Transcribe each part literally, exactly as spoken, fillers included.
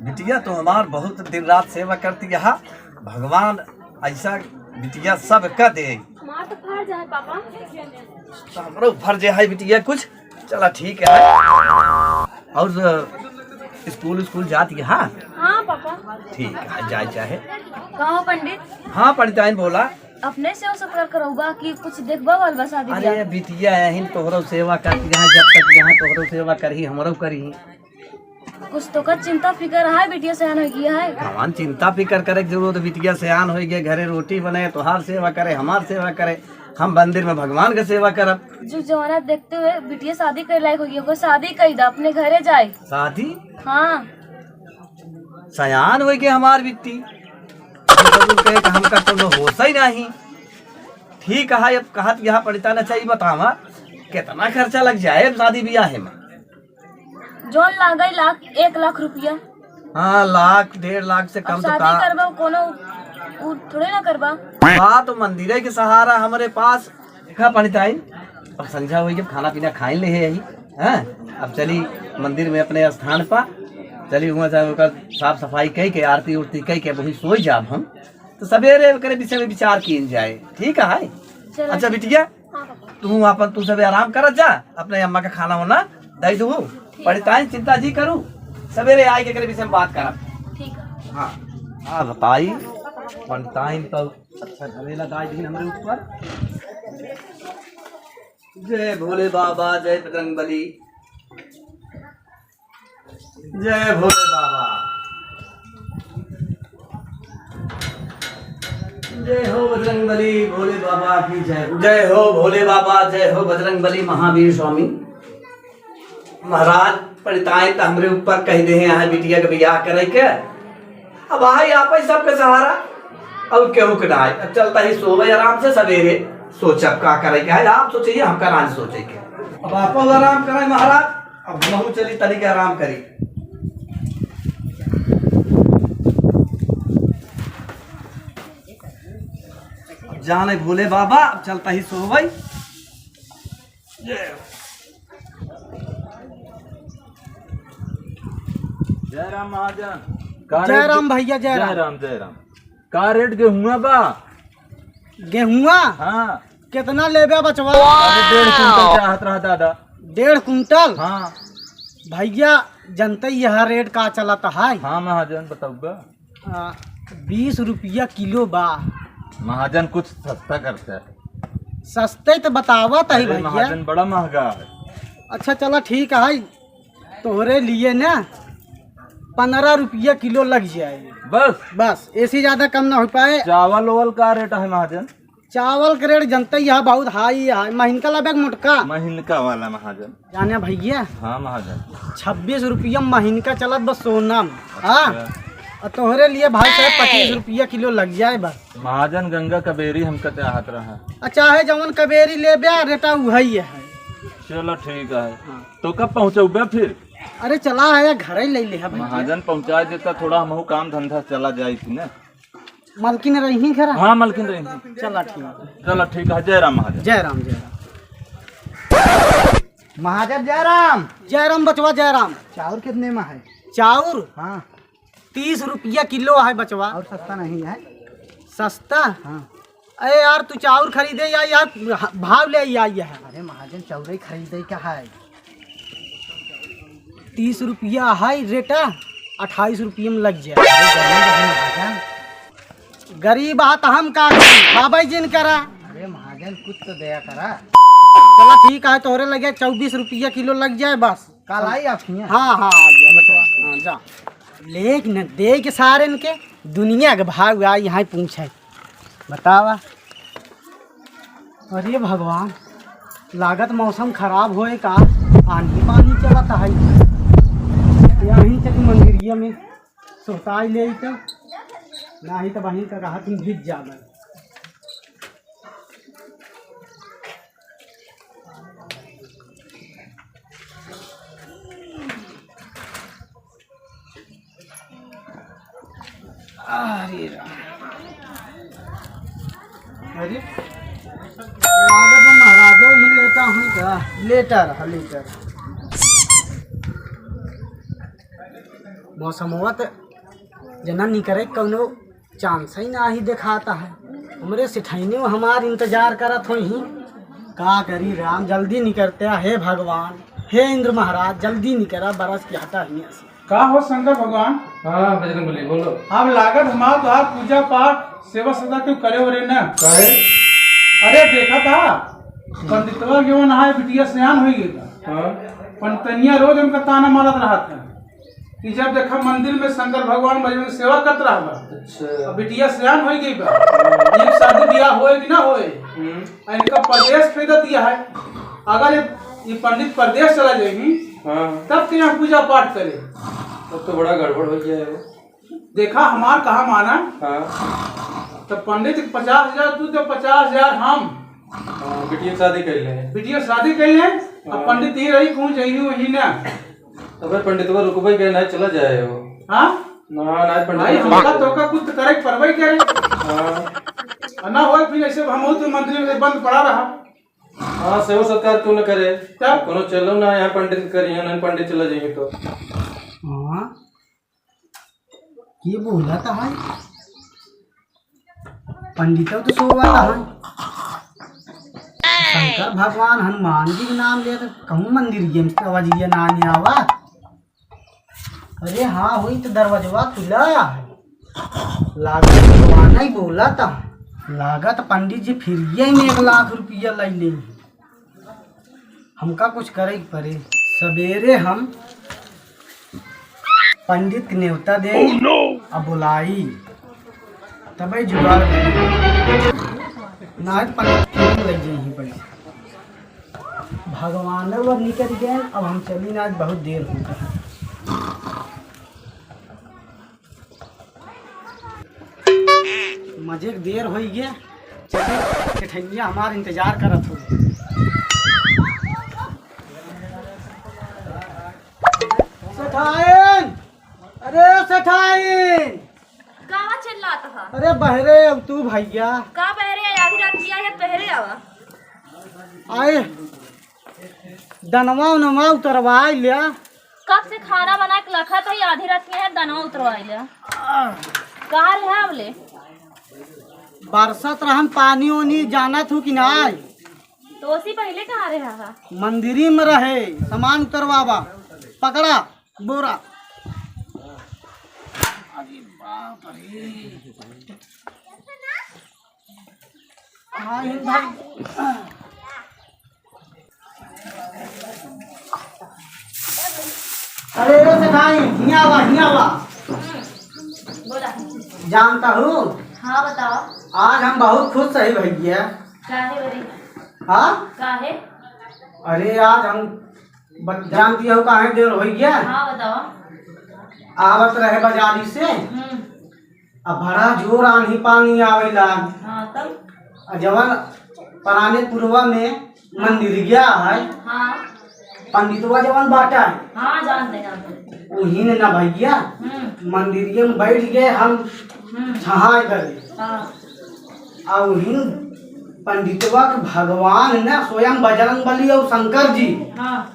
बिटिया तो हमार बहुत दिन रात सेवा करती है, भगवान ऐसा बिटिया सब का दे। हमार तो फर्ज है पापा। तो हमरो फर्ज है बिटिया कुछ। चला ठीक है। और स्कूल स्कूल जाती है? हाँ पापा। ठीक है, जाए चाहे। कहो पंडित। हाँ पंडिताइन बोला। अपने सेवा सत्कार करौबा कि कुछ देखबा वाल बा शादी अरे ब्याह? बिटिया यही तोहरो सेवा करती है, जब तक यहाँ तोहरो सेवा करही हमरो करही। कुछ तो का चिंता फिकर है, बिटिया सयान हो गया है। कौन चिंता फिकर करे के जरूरत, बिटिया सयान हो गए, घरे रोटी बने, तोहार सेवा करे, हमार सेवा करे, हम मंदिर में भगवान के सेवा करब। जुग जमाना देखते हुए बिटिया शादी करे लायक हो गई, ओकर शादी कई दा, अपने घरे जाए। शादी? हाँ। सयान हो गए हमार बिट्टी, कहे कि हमका कोनो होश ही नहीं। ठीक है, अब कहत यहाँ पंडिताइन, अच्छा ई बतावा, कितना खर्चा लग जाए शादी ब्याह में? जौन लागे लाख, एक लाख रुपया। हाँ, लाख डेढ़ लाख से अब कम तो शादी का करबा, कोनो उ थोड़े ना करबा। बा तो मंदिरे के सहारा हमरे पास। देखा पंडिताइन, अब संझा होई, जब खाना पीना खाइन ले है यही, हैं? अब चली मंदिर में अपने स्थान पर, चली हुआ जाए, ओकर साफ सफाई कई के, आरती उरती कई के, वही सोई जाब हम। तो सवेरे ओकरे विषय में विचार कीन जाए, ठीक है? चलो। अच्छा बिटिया, हाँ पापा। तू अपन, तू सबे आराम करत जा, अपने अम्मा का खाना होना दे दू। ठीक है। पंडिताइन चिंता जी करू, सवेरे आए के एकरे विषय में बात करब। ठीक है। हाँ। हाँ बताई, पंडिताइन तो अच्छा घरे लगाए दिन हमरे ऊपर। जय भोले बाबा, जय बजरंग बली। जय भोले बाबा। जय हो बजरंग बली, भोले बाबा की जय। जय हो भोले बाबा, जय हो बजरंग बली, महावीर स्वामी। महाराज, पंडिताइन त हमरे ऊपर कह दे हैं, यहाँ बिटिया के बियाह करे के। अब आई आप ही सबके सहारा, और केहू के ना आई। अब चलता ही सोवे आराम से, सवेरे सोचब का करे के है। आप सोचिए, हमका ना सोचे के। अब आप आराम करें महाराज, अब हमहू चली तनिक आराम करी। जाने भोले बाबा, अब चलता ही सोवई। जय। जय राम महाजन। का जय रेट राम दे-, भैया, जय जय राम। राम, जय राम। का रेट गेहुआ बा? गेहुआ? हाँ। कितना लेबे बचवा? अरे डेढ़ कुंटल चाहत रहा दादा। डेढ़ कुंटल? हाँ। भैया, जनते ही यह रेट का चलत है। हाँ महाजन, बताउबा। आ, बीस रुपया किलो बा। महाजन कुछ सस्ता करते हैं। सस्ते तो बतावत है अरे भैया। महाजन बड़ा महंगा है। अच्छा चला ठीक है, तोहरे लिए ना पन्द्रह रुपया किलो लग जाए। बस? बस, ऐसे ज्यादा कम ना हो पाए। चावल ओवल का रेट है महाजन? चावल के रेट जनते ही है, बहुत हाई है। महीन का लेबे के मोटका? महीन का वाला महाजन। जाने भैया। हाँ महाजन। छब्बीस रुपया महीन का चलत बस सोना में। हाँ। अच्छा। और तोहरे लिए भाई साहब पच्चीस रुपया किलो लग जाए बस। महाजन गंगा कबेरी हमका चाहत रहा। अच्छा है जवन कबेरी लेबे रेटा उहई है। चलो ठीक है। हाँ। तो कब पहुँचउबे फिर? अरे चला है घर ही ले ले है भैया। महाजन पहुँचा देता, थोड़ा हमहू काम धंधा चला जाई थी ना। मलकिन रही घर? हाँ, मलकिन रही। चला ठीक। चला ठीक है, जय राम महाजन। जय राम, जय राम। महाजन जय राम। जय राम बचवा, जय राम। चाउर कितने में है? चाउर? हाँ। तीस रुपया किलो है बचवा। और सस्ता नहीं है? सस्ता? हाँ। अरे यार, तू चाउर खरीदे या यार भाव ले या, या है। अरे महाजन, चाउर ही खरीदे का है? तीस रुपया है रेटा, अट्ठाईस रुपया में लग जाए। अरे गरीब है महाजन। गरीब आ त हम का करी, खाबै जिन करा। अरे महाजन, कुछ तो दया करा। चला ठीक है, तोहरे लगे चउबीस रुपया किलो लग जाए बस। काल आई आप हियाँ? हाँ, हाँ, आ गया बचवा। हाँ, जा। लेक न दे के सारन के दुनिया के भाव आई यहाँ पूछे। बतावा। अरे भगवान, लागत मौसम खराब होए का, आंधी पानी चलत है। यहीं तक मंदिरिया में सोताई ले तो, नाही तो वहीं का कहत हम भीज जाबे। अरे राम। अरे, महाराजा ही लेटा हुई का? लेटा रहा, लेटा रहा। मौसमवा त जना निकरे कौनो चांस ही नाही देखात है। हमरे सेठइनियो हमार इंतजार करत होइहीं। का करी राम, जल्दी निकरते, हे भगवान, हे इंद्र महाराज, जल्दी निकरा, बरस के हटा हियां से। का हो शंकर भगवान? हाँ बजरंग बली, बोलो। अब लागत हमार तोहार पूजा पाठ, सेवा सदा क्यों करे हो रे ना? काहे? अरे देखा था, पंडितवा के वो नहाए बिटिया सयान होई गई था। हाँ। पंडितनिया रोज हमका ताना मारत रहत है कि जब देखा मंदिर में शंकर भगवान बजरंग सेवा करत रहबा। अच्छा। अब बिटिया सयान होई गई बा। ये शादी ब्याह होए कि ना होए? हम्म। आ इनका परदेस भेजत दिया है। अगर ये, ये पंडित परदेस चला जाएगी, हाँ। तब के यहाँ पूजा पाठ करे? तब तो बड़ा गड़बड़ हो गया है। देखा हमार कहा माना। हाँ। तो पंडित के पचास हजार तू, तो पचास हजार हम। हाँ, बिटिया के शादी कर ले। बिटिया के शादी कर ले, अब हाँ। पंडित ही रही, कहूँ जाइए वही ना। अबे पंडितवा रुकबे के नहीं, चला जाए हो। हाँ? ना, ना, पंडित भाई, चला हमका जाए। तो का कुछ करे के परबे करे। हाँ। और ना होए फिर ऐसे हम तो मंदिर में बंद पड़ा रहा। हाँ, सेवा सत्कार क्यों न करे? तब? कोनो चलो ना यहाँ पंडित करिए, नहीं पंडित चला जाइए तो। हाँ। के बोलत है? पंडितो तो सोवत है। शंकर भगवान हनुमान जी के नाम लेत, कहूँ मंदिर गेम से आवाज ये ना नहीं आवा। अरे हाँ, हुई तो दरवाजवा खुला है। लागत भगवान ही बोलत है। लागत पंडित जी फिर ये में एक लाख रुपया ले ले। हमका कुछ करे के पड़े। सवेरे हम पंडित के नेवता दे। Oh, no! आ बोलाई, तबे जुगाड़ करी। ना तो पंडित के लग जाई पैसा। भगवान वो निकल गए, अब हम चली ना, आज बहुत देर हो गई। मजे के देर होई गे, चली, सेठनिया हमार इंतजार करत हो। सेठाइन, अरे सेठाइन। कावा चिल्लात हा? अरे बहरे अब तू भैया। का बहरे आया? आधी रात किया है, बहरे आवा। आए, दनवा उनवा उतरवाई ल्या। कब से खाना बना के रखा था, ये आधी रात में है, दनवा उतरवाई ल्या। कहाँ रहे अब ले? बरसत रहन पानी ओनी, जानत हूँ कि नाय? तो ओसी पहले कहाँ रहा हा? मंदिरी में रहे, सामान उतरवावा। पकड़ा बोरा। अरे बाप रे। हाँ, ये भाई। अरे रे सेठाई, हियाँ आवा, हियाँ आवा। हम्म, बोला। जानता हूँ? हाँ, बताओ। आज हम बहुत खुश है भैया। काहे बरे? हाँ? काहे? अरे आज हम ब-, जानती हो काहे देर हो गया? हाँ, बताओ। आवत रहे बाजारी से। हम्म। अब बड़ा जोर आंधी पानी आवेला। हाँ, तब? आ जवन पराने पुरवा में मंदिरिया है, हाँ। पंडितवा जवन बाटा है, हाँ, जानते, जानते। उही ने ना भैया, हम्म। मंदिरिया में बैठ गए हम हम्म। छहाए करे। हाँ। आ उही पंडितवा के भगवान ने स्वयं बजरंग बली और शंकर जी हाँ।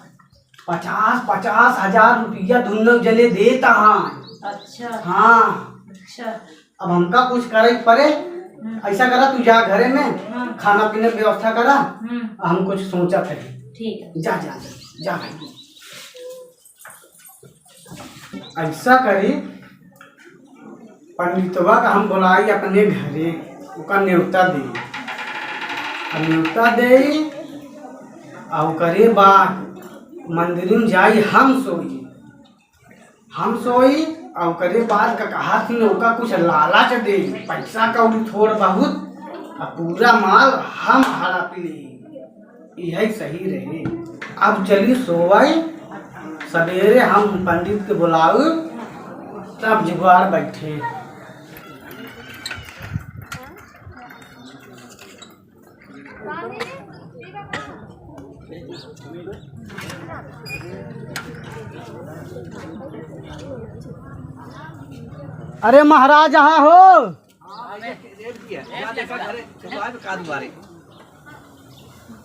पचास पचास हजार रुपया दुनो जने देता हाँ। अच्छा। हाँ। अच्छा। अब हमका कुछ करे के पड़े, हम्म। ऐसा करा, तू जा घरे में, हाँ। खाना पीने की व्यवस्था करा, हम्म। हम कुछ सोचा थे। ठीक है। जा, जा, जा, जा भाई। ऐसा करी, पंडितवा का हम बोलाई अपने घरे, ओका नेवता दे। आ नेवता दे, आ ओकरे बाद मंदिर में जाई हम सोई। हम सोई, आ ओकरे बाद का कहा थी, ओका कुछ लालच दे, पैसा कौड़ी थोड़ बहुत, आ पूरा माल हम हड़प ली। यही सही रहे। अब चली सोवई, सवेरे हम पंडित के बुलाऊ, तब जुगाड़ बैठे। अरे महाराज, यहाँ हो?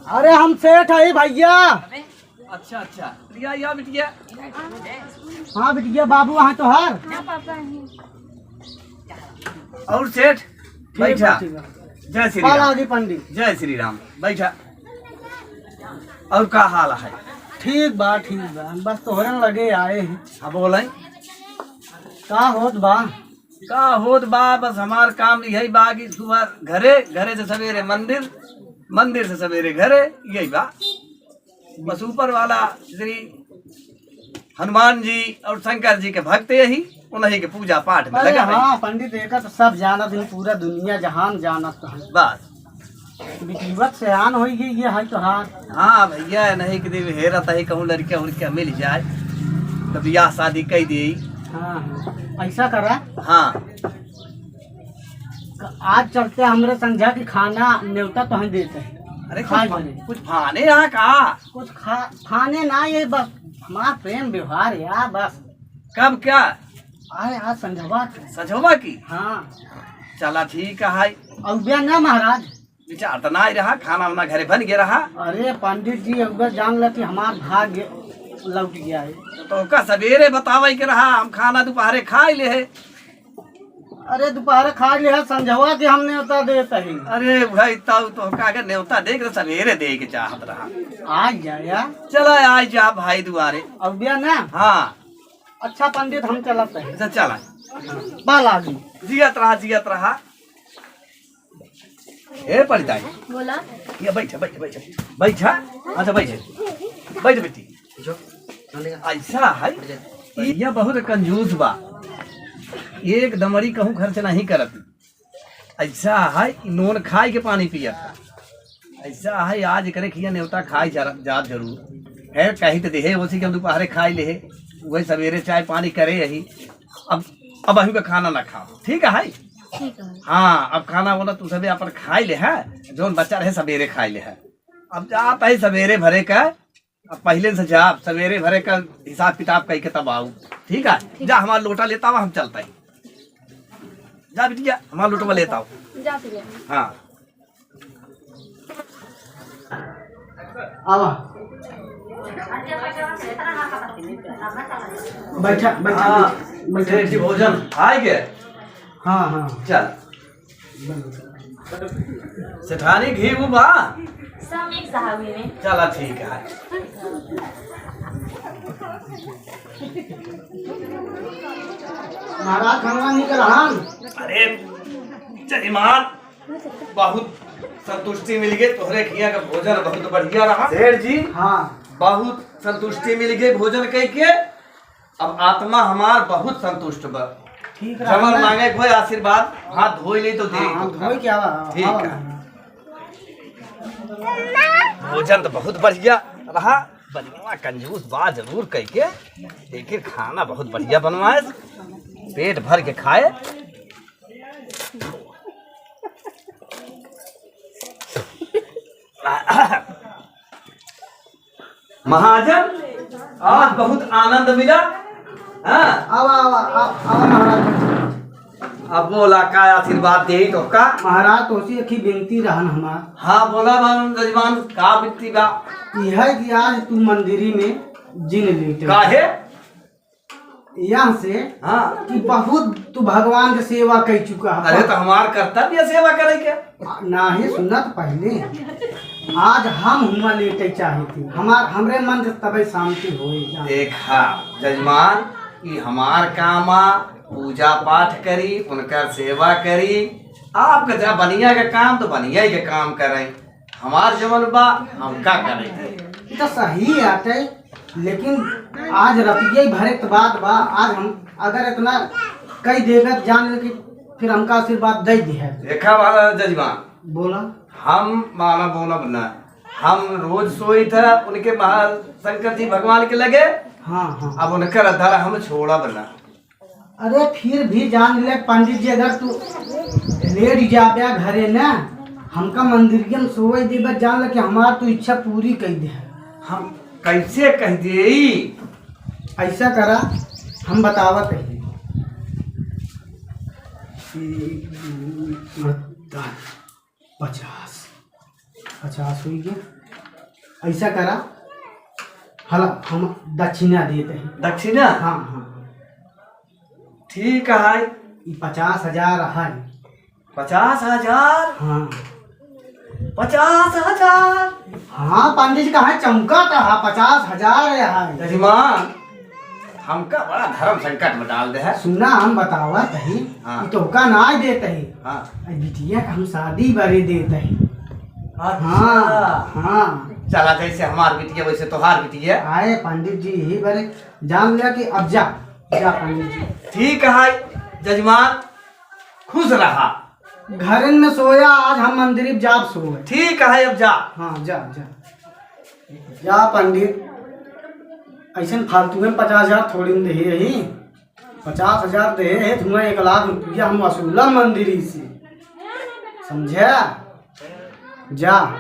अरे हम सेठ हई भैया। अच्छा, अच्छा। प्रिया, या बिटिया। हाँ बिटिया, बाबू वहाँ तो हर। और सेठ, ठीक बैठा। बा, ठीक बा। जय श्री पाला राम। आदि पंडित। जय श्री राम। बैठा। और का हाल है? ठीक बा, ठीक बा। बस तोहरे लगे आए हैं। हाँ, बोले। का होत बा? का होत बा? बस हमार काम यही बा कि सुबह घरे, घरे से सवेरे मंदिर, मंदिर से सवेरे घरे, यही बा। बस ऊपर वाला श्री हनुमान जी और शंकर जी के भक्त यही, उन्हीं के पूजा पाठ में अरे लगा है। हाँ पंडित, एकर तो सब जानत हैं, पूरा दुनिया जहान जानत है। बस। बिटिया सयान होई गई ये है तोहार। हाँ भैया, नहीं कि देव हेरत है, कहूँ लड़किया उड़किया मिल जाए तो बियाह शादी कई दे। हाँ, हाँ। ऐसा करा। हाँ। आज चलते हमरे संझा की खाना नेवता तोहन देते हैं। अरे खाए कुछ, बने। कुछ फाने यहाँ का? कुछ खा, खाने ना, ये बस हमार प्रेम व्यवहार यार, बस। कब क्या? आए आज संझवा के। संझवा की? हाँ। चला ठीक है। और बे ना महाराज। विचार तो ना ही रहा, खाना वाना घरे बन गया रहा। अरे पंडित जी, अब जान ला कि हमार भाग्य लौट गया है। तो का सवेरे बतावे के रहा, हम खाना दोपहरे खाए ले है। अरे दोपहरे खाए ले है, संझवा के हम नेवता देत है। अरे भाई, तब तो का के नेवता दे के सवेरे दे के चाहत रहा। आज जाया। चला आज जा भाई दुआरे। अब बे ना? हाँ। अच्छा पंडित, हम चलत है। अच्छा चला। बाल आ गई। जियत रहा, जियत रहा। ए परिताई। बोला। ये बैठ, बैठ, बैठ। बैठ, हाँ? अच्छा बैठ। बैठ बेटी। ऐसा है, ये बहुत कंजूस बा। एक दमड़ी कहूँ खर्च नहीं करत। ऐसा है, नून खाए के पानी पियत। ऐसा है, आज एकरे खिया नेवता खाए जा, जात जरूर है। कही तो देहे, उसी के हम दोपहरे खाए ले है, वही सवेरे चाय पानी करे यही। अब, अब अभी का खाना ना खाओ, ठीक है? ठीक है। हाँ, अब खाना वाना तू सबे अपन खाए ले है, जौन बचा रहे सवेरे खाए ले है। अब जात है सवेरे भरे का, अब पहले से जा, सवेरे भरे का हिसाब किताब कई के तब आऊ, ठीक है? ठीक। जा हमार लोटा लेता हुआ हम चलता ही। जा बिटिया, हमार लोटवा लेता हूँ। जा भैया। हाँ। आवा। बैठा, बैठा, हाँ, बैठा। सेठ जी, भोजन आए गए? हाँ, हाँ। चल। सेठानी, घी वो बा? सब mix है हुई में। चला ठीक है। महाराज, खाना निकल हन। अरे जजमान, बहुत संतुष्टि मिल गई, तोहरे खिया का भोजन बहुत बढ़िया रहा। सेठ जी, हाँ। बहुत संतुष्टि मिल गई भोजन कई के। अब आत्मा हमार बहुत संतुष्ट बा। ठीक रहा जवन ना? मांगे कोई आशीर्वाद, हाथ धोई ले तो दे हाँ, तो हाँ, धोई क्या बा? ठीक आवा है। ना। भोजन तो बहुत बढ़िया रहा, बनवा कंजूस बा जरूर कह के, लेकिन खाना बहुत बढ़िया बनवाए, पेट भर के खाए। महाजन, आज बहुत आनंद मिला। हाँ। आवा, आवा, आ-, आवा महाराज। अब बोला, का आशीर्वाद देई तो का? महाराज, तोसी एक ही विनती रहन हमार। हाँ, बोला बाबू जजमान, का विनती बा? यह कि आज तू मंदिरी में जिन लेटे। काहे? यहाँ से हाँ। कि बहुत तू भगवान के सेवा कर चुका है। अरे तो हमार कर्तव्य सेवा करे के। आ, नाही सुनत पहले। आज हम हुआ लेटे चाहे थे। हमार, हमरे मन के तबे शांति होई। देखा जजमान, ई हमार काम आ, पूजा पाठ करी, उनकर सेवा करी। आपका जहाँ बनिया का काम तो बनिया के काम करें। हमार जवन बा, हम का करे? ई तो सही आटे, लेकिन आज रतिया ही भरे के बात बा। आज हम अगर इतना कई देवे, जान ले कि फिर हमका आशीर्वाद दे दिहे। देखा बाबा जजमान, बोला। हम माना बोलब ना, हम रोज सोई था उनके महा-, शंकर जी भगवान के लगे। हाँ, हाँ। अब उनकर अधर हम छोड़ब ना। अरे फिर भी जान ले पंडित जी, अगर तू लेट जाबे घरे ना, हमका मंदिरिया में सोवे देबे, जान ले कि हमार तू इच्छा पूरी कई दे। हम कैसे कह देई? ऐसा करा, हम बतावत है। पचास, पचास हुई गया। ऐसा करा, चला, हम दक्षिणा देत ही। दक्षिणा? हाँ, हाँ। ठीक है। ई पचास हजार है। पचास हजार? हाँ। पचास हजार? हाँ, पंडित जी, कहाँ चमका था? पचास हजार है। जजमान, हमका बड़ा धर्म संकट में डाल दे है। सुना, हम बतावत ही, हाँ। ई तोहका ना देत ही। हाँ। ई बिटिया का हम शादी बरे देत ही। अच्छा। हाँ, हाँ। चला, जैसे हमार बिटिया, वैसे तोहार बिटिया। आए पंडित जी, यही बरे जान लिया कि अब जा, जा पंडित जी। ठीक है, जजमान, खुश रहा। घरन में सोया, आज हम मंदिर में जाब सोए। ठीक है, अब जा। हाँ, जा, जा। जा पंडित, ऐसन फालतू में पचास हजार थोड़ी न देहे ही। पचास हजार देहे है, तुम्हें एक लाख रुपया हम वसूला मंदिर से। समझे? जा।